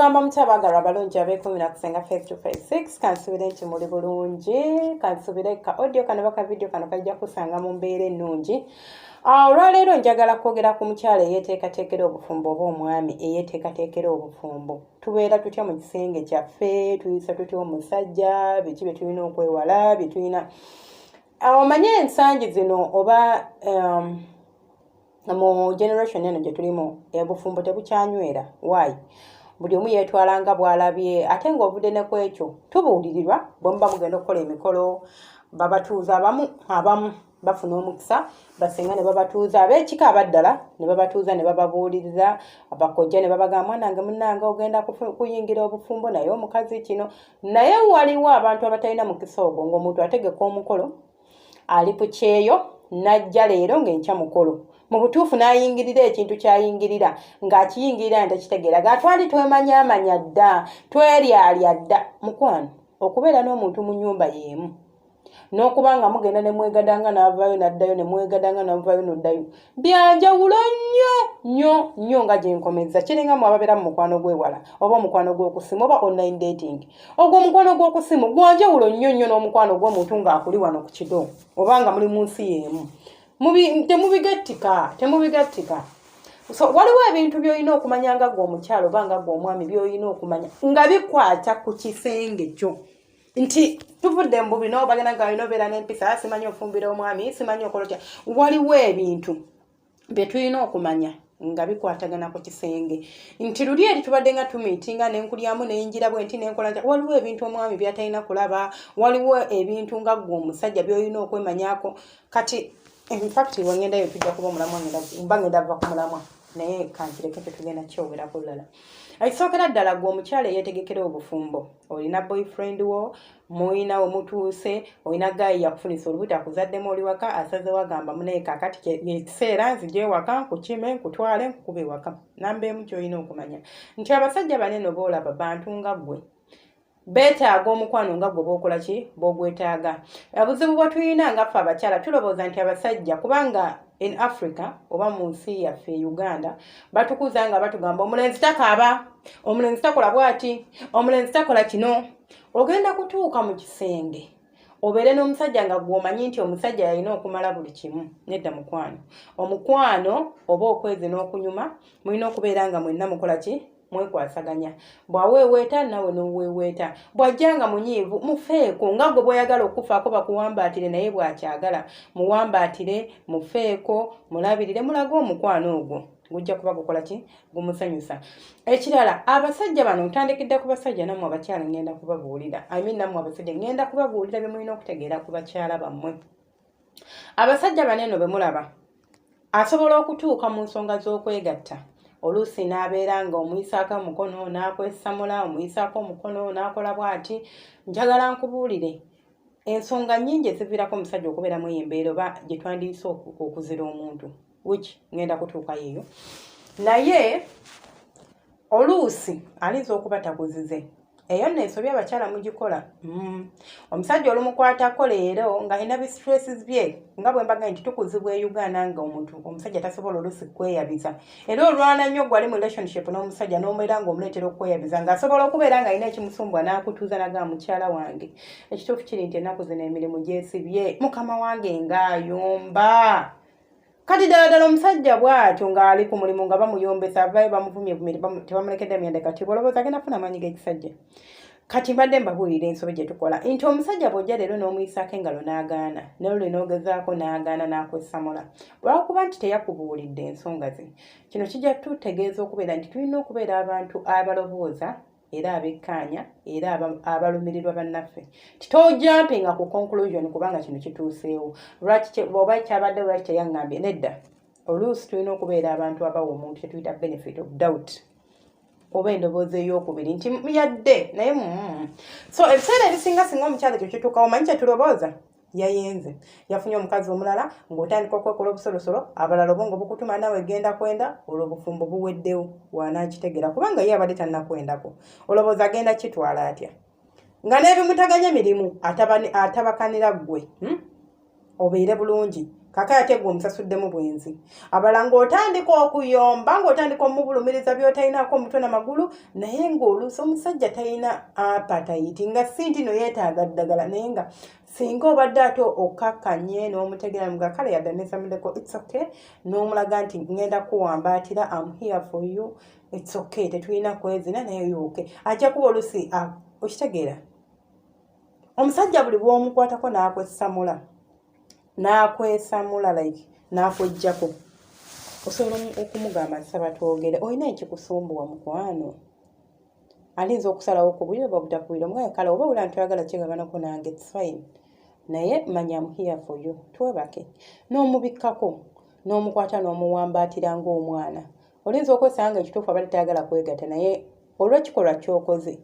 Mugamba mutya abaagalwa abalungi abeekumira ku Senga Faith 256? Kansubire nti muli bulungi. Kansubire ka audio kano baka video kano kajja kusanga mu mbeera ennungi. Olwaleero njagala kwogera ku mukyala eyeeteekateekera obufumbo oba omwami eyeeteekateekera obufumbo. Tubeera tutya mu kisenge kyaffe? Tuyisa tutya omusajja? Biki bye tulina okwewala, bye tulina omanye ensangi zino oba mu generation eno gye tulimu, obufumbo tebukyanywera? Why? Buli omu yeetwala nga bw'alabye, ate ng'ovudde ne ku ekyo tubuulirirwa. Bwe muba mugenda okukola emikolo, babatuuza. Abamu bafuna omukisa, basenga ne babatuuza, ab'ekika abaddala ne babatuuza ne bababuuliriza, abakojja ne babagamba, "Mwanange, munnange, ogenda kuyingira obufumbo, naye omukazi kino." Naye waliwo abantu abatalina mukisa ogwo, ng'omuntu ategeka omukolo, ali ku kyeyo, najja leero ng'enkya mukolo. Mu butuufu n'ayingirira ekintu ky'ayingirira, ng'akiyingirira ntakitegeera. Gatwali twemanyamanya dda, tweryalya dda. Mukwano, okubeera n'omuntu mu nnyumba y'emu n'okuba nga mugenda ne mwegadanga, n'avaayo n'addayo, ne mwegadanga, n'avaayo n'oddayo, byanjawulo nnyo nnyo nnyo. Nga gye nkomezza, kiringa mu ababeera mu mukwano gw'ewala oba omukwano gw'okusimu oba online dating. Ogwo omukwano gw'okusimu gwanjawulo nnyo nnyo n'omukwano gw'omuntu ng'akuli wano ku kido oba nga muli mu nsi y'emu. Temubigattika, temubigattika. So waliwo ebintu by'olina okumanya nga gwe omukyalo oba nga gwe omwami, by'olina okumanya nga bikwata ku kisenge kyo, nti tuvudde mu bino bagenda nga olina obeera n'empisa, simanyi ofumbira omwami, simanyi okola otya. Waliwo ebintu bye tulina okumanya nga bikwatagana ku kisenge, nti luli eri tubadde nga tumiitinga, nenkulyamu, neyingira bwe nti, nenkola nti. Waliwo ebintu omwami byatalina kulaba, waliwo ebintu nga ggwe omusajja by'olina okwemanyako. Kati infact wengendayo tujja kuba omulamwa, mba ngenda va ku mulamwa, naye kankireke, tetugenda kyogerako lulala. Ekisookera ddala, gwe omukyala eyeetegekera obufumbo, olina boyfriend wo, muyina wemutuuse, olina guy yakufunisa olubuto, akuzaddemu, oli waka, asazewo agamba, "Munaye, kakati ekiseera nzija ewaka nkukime, nkutwale, nkukuba ewaka." Namba emu kyolina okumanya nti abasajja banene boolaba bantu nga ggwe, beetaaga omukwano nga gwe bookola ki, boogwetaaga. Obuzibu bwe tulina nga ffe abakyala, tulowooza nti abasajja, kubanga in Africa oba mu nsi yaffe e Uganda batukuza nga batugamba, "Omulenzi takaaba, omulenzi takola bwati, omulenzi takola kino." Ogenda kutuuka mu kisenge obeere n'omusajja nga gw'omanyi nti omusajja yalina okumala buli kimu. Nedda mukwano, omukwano oba okwezi n'okunyuma, mulina okubeera nga mwenna mukola ki, mwekwasaganya. Bw'aweeweeta, nawe n'oweeweeta. Bw'ajja nga munyiivu, mufeeko nga gwe bw'oyagala okufaako bakuwambaatire, naye bw'akyagala muwambaatire, mufeeko, mulabirire, mulage omukwano. Ogwo gujja kuba gukola ki, gumusanyusa. Ekirala, abasajja bano, ntandikidde ku basajja, nammwe abakyala ngenda kubabuulira, I mean, nammwe abasajja ngenda kubabuulira bye mulina okutegeera ku bakyala bammwe. Abasajja bano eno bwe mulaba, asobola okutuuka mu nsonga z'okwegatta, oluusi n'abeera nga omuyisaako omukono n'akwesamula, omuyisaako omukono n'akola bw'ati. Njagala nkubuulire ensonga nnyingi eziviirako omusajja okubeeramu eyo embeera oba gye twandiyise okuzira omuntu, which ngenda kutuukayo eyo. Naye oluusi ayinza okuba takuzize. Eyo nno ensobi abakyala mugikola. Omusajja olumukwatako leero ng'alina bi stresses bye, nga bwe mbaga nti tukuzibwa e Uganda nga omuntu omusajja tasobola oluusi kweyabiza, era olwana nnyo gwali mu relationship n'omusajja n'omubeera ng'omuleetera okweyabiza, ng'asobola okubeera ng'alina ekimusumbwa n'akutuuza naga, "Mukyala wange, ekituufu kiri nti ennaku zino emirimu gyesibye, mukama wange ng'ayomba." Kati ddala ddala omusajja bw'atyo ng'ali ku mulimu, nga bamuyombesa, avayo bamuvumye, tebamulekedde myenda, kati olowooza agenda kufuna amaanyi g'ekisajja? Kati mbadde mbabuulira ensobi gye tukola, nti omusajja bw'ojja leero n'omuyisaako engalo n'agaana, noluli n'ogezaako n'agaana, n'akwesamula lwakuba nti teyakubuulidde ensonga ze. Kino kijja tutegeeza okubeera nti tulina okubeera abantu abalowooza era abekkaanya era abalumirirwa bannaffe. Titojumpinga ku conclusion kubanga kino kituuseewo, lwaki oba kyabadde, lwaki teyaŋŋambye? Nedda, oluusi tulina okubeera abantu abawa omuntu kyetuyita benefit of doubt oba endowooza ey'okubiri, nti yadde naye. So ebiseera ebisinga, singa omukyala ekyo kituukawo, manyi kyetulowooza, yayenze, yafunye omukazi omulala, ng'otandika okwekola obusolosolo abalala, obwongo bukutuma nawe genda kwenda, olwo obufumbo buweddewo. Wanaakitegeera kubanga ye abadde tannakwendako, olowooza agenda kitwala atya nga n'ebimutaganya mirimu atabakanira ggwe, Obeere bulungi. Kaka ate gwe omusasuddemu bwenzi. Abalala ng'otandika okuyomba, ng'otandika omubulumiriza by'otalinaako omutwe na magulu, naye ng'oluusi omusajja talina appetite, nga si nti no yeetaaga ddagala, naye nga singa obadde ate okkakkanye n'omutegeera mga kale yadde nesamuddeko, it's okay, n'omulaga nti ngenda kuwambaatira, am here for you, it's okay, tetulina kwezina, naye you okay, ajja kuba oluusi okitegeera. Omusajja buli bw'omukwatako n'akwesamula, n'akwesamula, like n'akwejjako, osobola okumugamba, "Nsaba twogere, olina ekikusumbuwa, mukwano?" Alinza okusalawo okubulira oba obutakubulira. Omugaye kale oba wula ntoyagala kyegabanako nange, it's fine, naye manya am here for you, twebake. N'omubikkako, n'omukwata, n'omuwambaatira ng'omwana. Olinza okwesanga nga ekituufu abadde tayagala kwegatta, naye olw'ekikolwa ky'okoze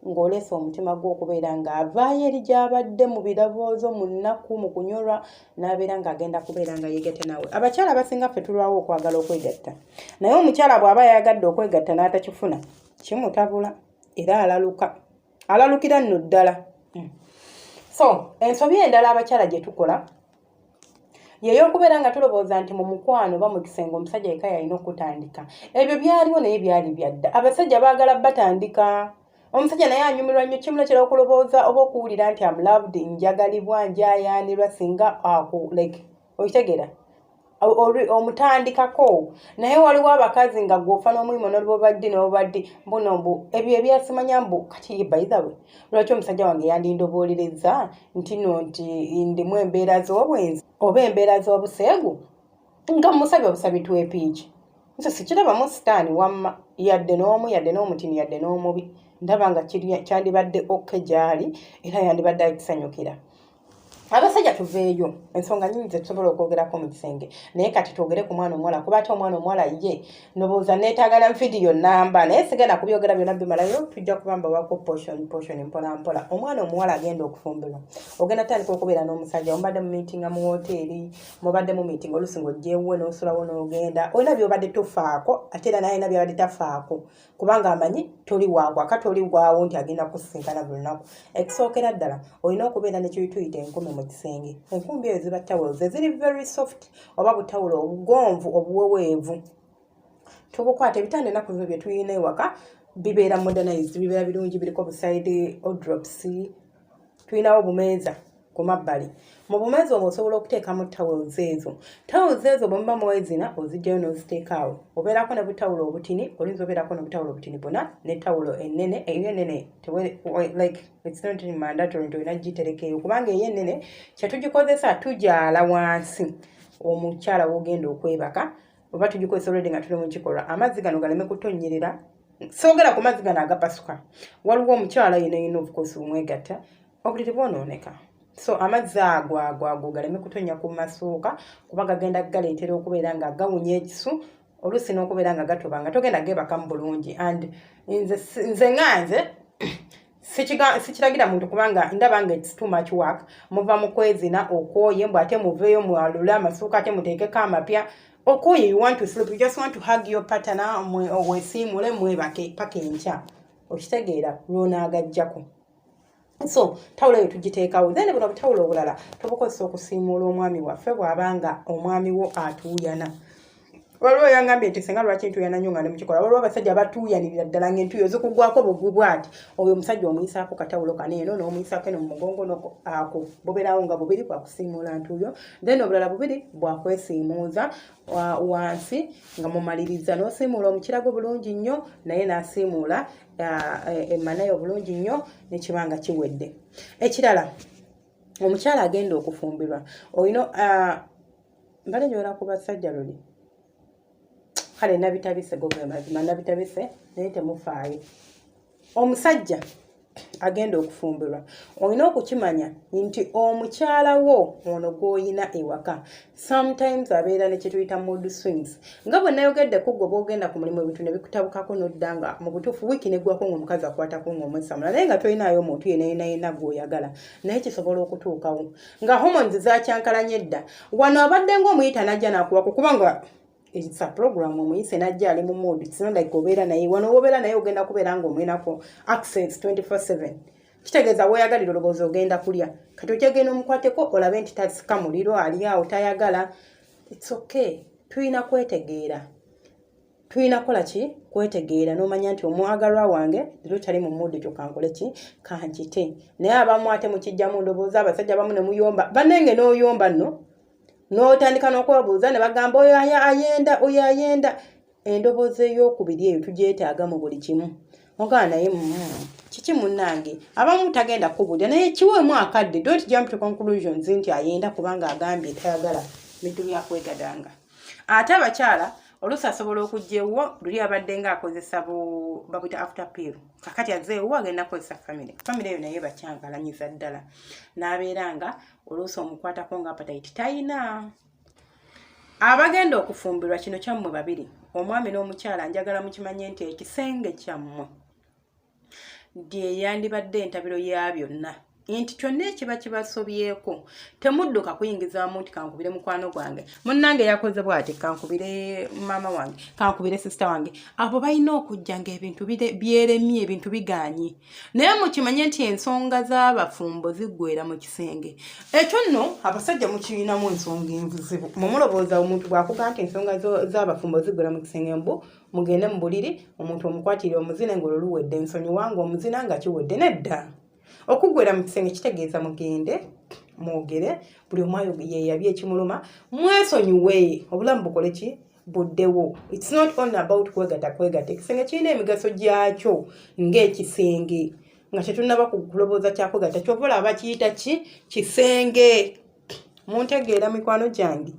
ng'oleese omutima gwe okubeera ng'avaayo eri gy'abadde mu birowoozo, mu nnaku, mu kunyolwa, n'abeera ng'agenda kubeera nga yeegatta naawe. Abakyala abasinga ffe tulwawo okwagala okwegatta, naye omukyala bw'aba yayagadde okwegatta n'atakifuna, kimutabula era alaluka, alalukira nno ddala. So ensobi endala abakyala gye tukola yeyokubeera nga tulowooza nti mu mukwano oba mu kisenge omusajja yekka yalina okutandika. Ebyo byaliwo, naye byali byadda. Abasajja baagala batandika. Omusajja naye anyumirwa nnyo, kimuletera okulowooza oba okuwulira nti am loved, njagalibwa, njayaanirwa, singa aku like okitegeera omutandikako. Naye waliwo abakazi nga gwofa n'omuyimo n'olubobaddi n'obaddi mbuno mbu ebyo ebyasimanya mbu kati, by the way, lwaki omusajja wange yandindobolereza nti no nti ndimu embeera z'obwenzi oba embeera z'obuseegu, nga musabye obusabi twepiiki? Nze sikirabamu sitaani wamma, yadde n'omu, yadde n'omutini, yadde n'omubi. Ndaba nga kyandibadde okay gy'ali, era yandibadde akisanyukira. Abasajja tuveeyo, ensonga nyingi zetusobola okwogerako mu kisenge, naye kati twogere ku mwana omuwala, kuba ate omwana omuwala ye ndowooza neetaagala vidiyo namba, naye sigenda kubyogera byonna bimalayo, tujja kuba mbawako portion portion, mpola mpola. Omwana omuwala agenda okufumbirwa, ogenda tandika okubeera n'omusajja, mubadde mu meetinga mu woteeri, mubadde mu meeting, oluusi ng'ojjeewuwe n'osulawo n'ogenda, olina byobadde tofaako, ate era naye alina byabadde tafaako, kubanga amanyi toli wakwaka, toli waawo nti agenda kusisinkana buli lunaku. Ekisookera ddala, olina okubeera nekiyituyita enkume mu kisenge. Enkumbi ezo ziba towels eziri very soft, oba butawulo obugonvu obuweweevu, tubukwata. Ebitanda ennaku zino bye tulina ewaka bibeera modernized, bibeera birungi, biriko bu side wardrobes, tulinawo obumeeza ku mabbali. Mu bumeeza obwo osobola okuteekamu towels ezo. Towels ezo bwe muba muwezina, ozigyayo n'oziteeka awo. Obeerako ne butawulo obutini, oyinza obeerako n'obutawulo obutini buna ne tawulo ennene. Eyo ennene like it's not mandatory nti olina gitereka eyo, kubanga eyo ennene kyetugikozesa tugyala wansi omukyala w'ogenda okwebaka, oba tugikozesa already nga tuli mu kikolwa, amazzi gano galeme kutonnyerera. Soogera ku mazzi gano agapasuka. Waliwo omukyala yina yina, of course omwegatta, obuliri bwonooneka, so amazzi ago ago ago galeme kutonnya ku masuuka, kuba gagenda galeetera okubeera nga gawunya ekisu, oluusi n'okubeera nga gatoba, nga togenda geebakamu bulungi. And nze nga nze sikiragira muntu, kubanga ndaba nga it's too much work. Muva mu kwezina, okwoye, mbw ate muveeyo mwalule amasuuka, ate muteekeko amapya, okwoye. You want to sleep, you just want to hug your partner, weesiimule, mwebake paka enkya, okitegeera, lwonaagajjako. So tawulo eyo tugiteekawo. Then buno obutawulo obulala tubukozesa okusiimuula omwami waffe bw'abanga omwami wo atuuyana. Waliwo yangambye nti, "Senga, lwaki ntuuyana nnyo nga ne mukikola?" Waliwo abasajja batuuyanirira ddala ng'entuuyo zikugwako bugwi bwati. Oyo omusajja omuyisaako katawulo kano eno, n'omuyisaako eno mu mugongo, ako bubeerawo nga bubiri bwakusiimuula ntuuyo, then obulala bubiri bwakwesiimuuza wansi nga mumaliriza. N'osiimuula omukirago bulungi nnyo, naye n'asiimuula emmanayo bulungi nnyo, nekiba nga kiwedde. Ekirala, omukyala agenda okufumbirwa, olina mbale nyola ku basajja luli, kale nabitabise, goge mazima nabitabise, naye temufaayo. Omusajja agenda okufumbirwa, olina okukimanya nti omukyala wo ono gw'oyina ewaka sometimes abeera ne kyetuyita mood swings. Nga bwe nayogedde ku gwe bwogenda ku mulimu, ebintu ne bikutabukako, n'odda nga mu butuufu wiiki neggwako ng'omukazi akwatako ng'omwesamula, naye nga tolinayo omuntu yena yena yena gw'oyagala, naye kisobola okutuukawo nga hormones zakyankalanye edda. Wano abadde ng'omuyita najja n'akuwako, kubanga it's a program, omuyise najja ali mu mood. It's not like obeera naye wano, wobeera naye ogenda kubeera ng'omwinako access 24/7. Kitegeeza weeyagalira olowooza ogenda kulya, kati ojja genda omukwateko olabe nti tasika muliro, ali awo tayagala. It's okay, tulina kwetegeera, tulina kukola ki? Kwetegeera n'omanya nti omwagalwa wange leero tali mu mood, ekyo kankole ki? Kankite. Naye abamu ate mukijjamu ndowooza, abasajja abamu ne muyomba bannenge, n'oyomba nno n'otandika n'okwebuuza ne bagamba oyo ayenda, oyo ayenda. Endoboozi ey'okubiri eyo tugyetaaga mu buli kimu. Ogaa naye kiki munnange, abamu tagenda kubuulira, naye kiweemu akadde. Don't jump to conclusions nti ayenda kubanga agambye tayagala bintu byakwegadanga. Ate abakyala oluusi asobola okujja ewuwo, luli abadde nga akozesa babuyita after pill, kakati azze ewuwo agenda kukozesa family. Family eyo naye bakyankalanyiza ddala, n'abeera nga oluusi omukwatako nga appetite tayina. Abagenda okufumbirwa, kino kyammwe babiri, omwami n'omukyala. Njagala mukimanye nti ekisenge kyammwe lyeyandibadde entabiro ya byonna, nti kyonna ekiba kibasobyeko temudduka kuyingizaamu nti kankubire mukwano gwange, munnange yakoze bwati, kankubire maama wange, kankubire sister wange. Abo balina okujja ngaebintu byeremye, ebintu biganye. Naye mukimanye nti ensonga z'abafumbo ziggwera mu kisenge. Ekyo nno abasajja mukirinamu ensonga enzibu. Mumulowooza omuntu bw'akuga nti ensonga z'abafumbo ziggwera mu kisenge, mbu mugende mu buliri, omuntu omukwatire omuzina nga olwo luwedde, nsonyiwa nga omuzina nga kiwedde. Nedda, okuggwera mu kisenge kitegeeza mugende mwogere, buli omu yeyabye ekimuluma, mwesonyiwe, obulamu bukole ki? Buddewo. It's not only about kwegatta kwegatta. Ekisenge kirina emigaso gyakyo ng'ekisenge nga tetunaba kulowooza kyakwegatta. Kyova olaba bakiyita ki? Kisenge. Muntegeera, mikwano gyange?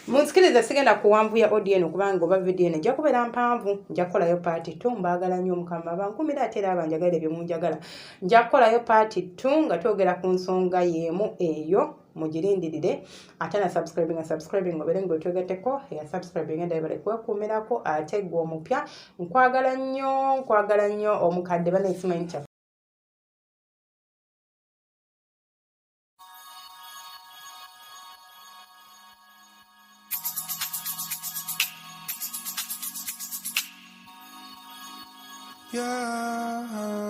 Munsikiriza, sigenda kuwanvuya audio eno kubanga oba video eno ejja kubeera mpanvu, nja kukolayo part 2. Mbaagala nnyo, Omukama bankumira, ate era abanjagalira bye munjagala. Nja kukolayo part 2 nga twogera ku nsonga y'emu eyo, mugirindirire. Ate na subscribing, subscribing obeere nga otwegatteko eya subscribing endala bale kwekuumirako. Ate gwe omupya, nkwagala nnyo, nkwagala nnyo. Omukadde banesimanyi kya. Yeah.